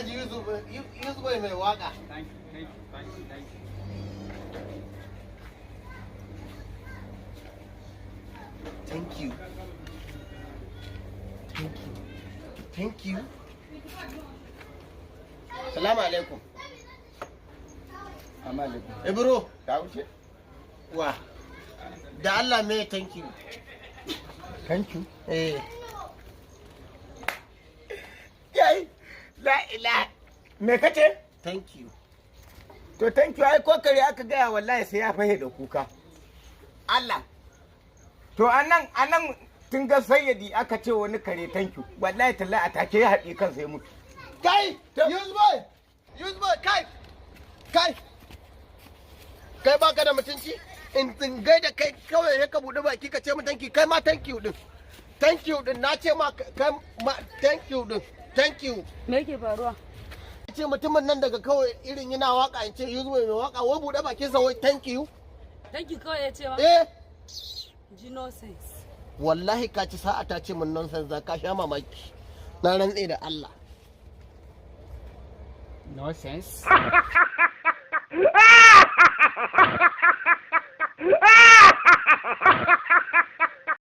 Alhaji Yusuf, Yusuf mai waka. Thank you, thank you, thank you, thank you. Thank you. Thank you. Thank you. Salamu alaikum. Amma alaikum. Ibro, Ka wuce? Wa. Da Allah, me thank you? Thank you. Eh. Yai, la ila. Me kace? Thank you. To, thank you ai ko kare aka gaya, wallahi sai ya fahe da kuka. Allah. To, anan tun ga sayyadi aka ce wani kare thank you. Wallahi tallahi a take ya haɗe kansa ya mutu. Kai, Yusuf boy. Yusuf boy, kai. Kai. Kai baka da mutunci? In gaida kai kawai ya ka buɗe baki ka ce mu thank you, kai ma thank you din. Thank you din, na ce ma kai ma thank you din. Thank you. Me yake faruwa? Ce mutumin nan daga kawai irin yana waka, in ce Yusuf mai waka, wai buɗe bakinsa wai thank you. Thank you kawai ya ce ma? Eh. Ji nonsense. Wallahi ka ci sa'a ta ce min nonsense, za ka sha mamaki. Na rantse da Allah. Nonsense.